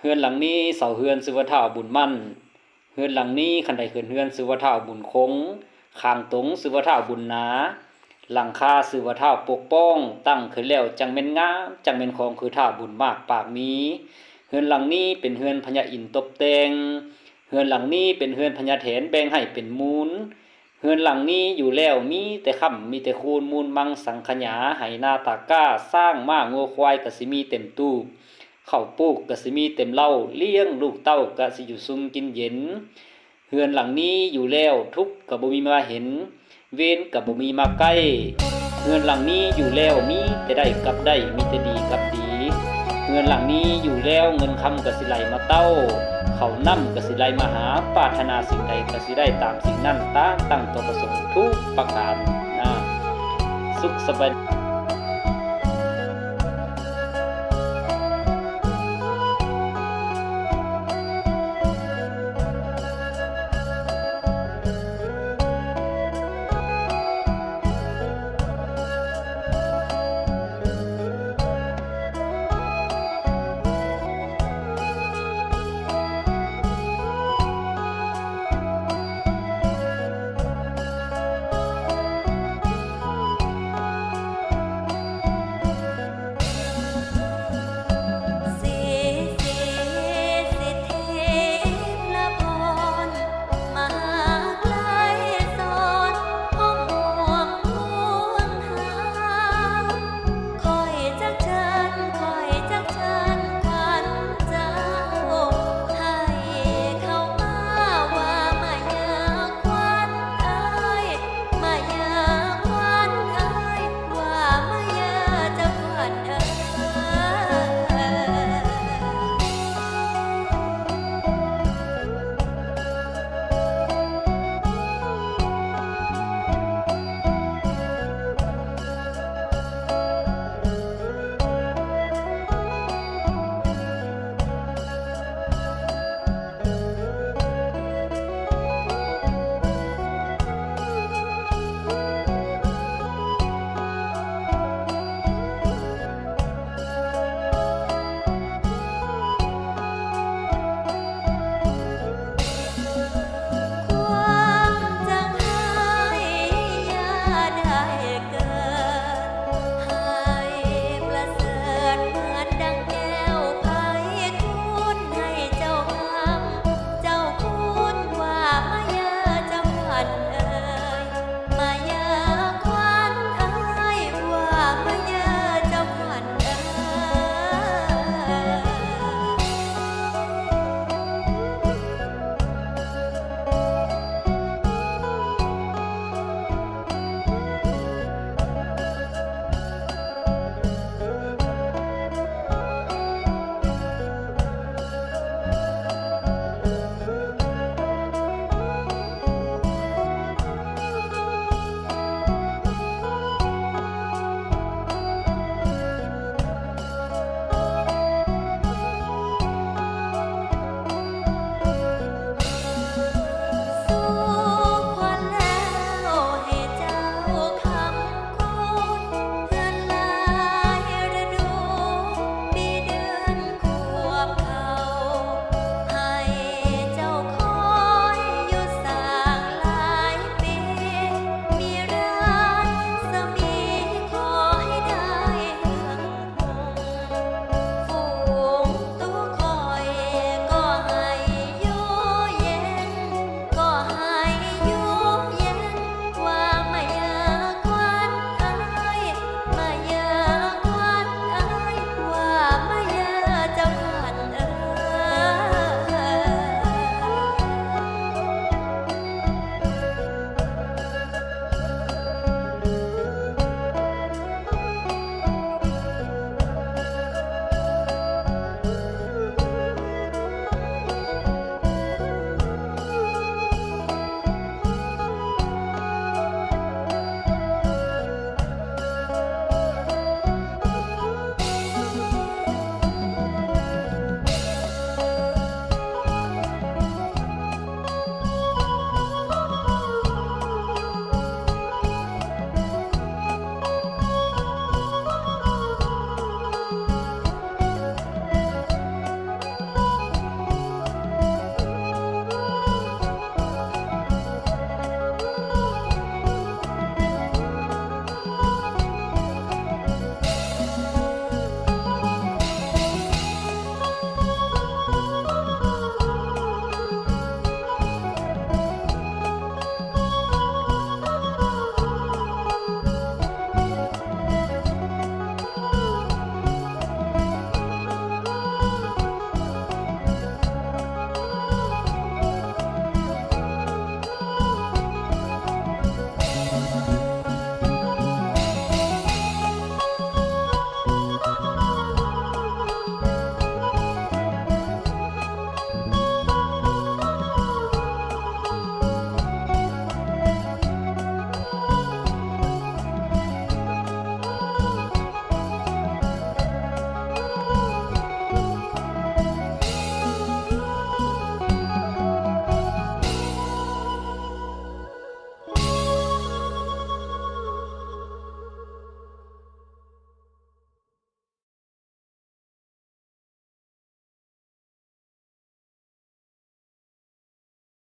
ເຮືອນຫຼັງນີ້ເສົາເຮືອນຊື່ວ່າທ້າວບຸນໝັ້ນ, ເຮືອນຫຼັງນີ້ຄັນໄດເຮືອນເຮືອນຊື່ວ່າທ້າວບຸນຄົງ, ຂ້າງຕົງຊື່ວ່າທ້າວບຸນນາ, ຫຼັງຄາຊື່ວ່າທ້າວປົກປ້ອງ, ຕັ້ງຂຶ້ນແລ້ວຈັ່ງແມ່ນງາມ, ຈັ່ງແມ່ນຂອງຄືທ້າວບຸນມາກປາກມີ. ເຮືອນຫຼັງນີ້ເປັນເຮືອນພະຍາອິນຕົບແຕ່ງ, ເຮືອນຫຼັງນີ້ເປັນເຮືອນພະຍາແຖນແບ່ງໃຫ້ເປັນມູນ. ເຮືອນຫຼັງນີ້ຢູ່ແລ້ວມີແຕ່ຄ້ຳ ມີແຕ່ຄູນ ມູນມັງສັງຂະຫຍາ ໄຮ່ນາຕາກ້າ ຊ້າງມ້າງົວຄວາຍກະຊິມີເຕັມຕູບ, ເຂົ້າປູກກະຊິມີເຕັມເລົ້າ, ລ້ຽງລູກເຕົ້າກະຊິຢູ່ຊຸ່ມກິນເຢັນ. ເຮືອນຫຼັງນີ້ຢູ່ແລ້ວ ທຸກກະບໍ່ມີມາເຫັນ, ເວນກະບໍ່ມີມາໃກ້. ເຮືອນຫຼັງນີ້ຢູ່ແລ້ວມີແຕ່ໄດ້ກັບໄດ້, ມີແຕ່ດີກັບດີ. ເຮືອນຫຼັງນີ້ຢູ່ແລ້ວເງິນຄຳກະຊິໄຫຼມາເຕົ້າ, ເຂົ້ານ້ຳກະຊິໄຫຼມາຫາ, ປາດຖະໜາສິ່ງໃດກະຊິໄດ້ຕາມສິ່ງນັ້ນ ຕາມຕັ້ງຕົວປະສົງທຸກປະການນາ. ສຸກສະບາຍ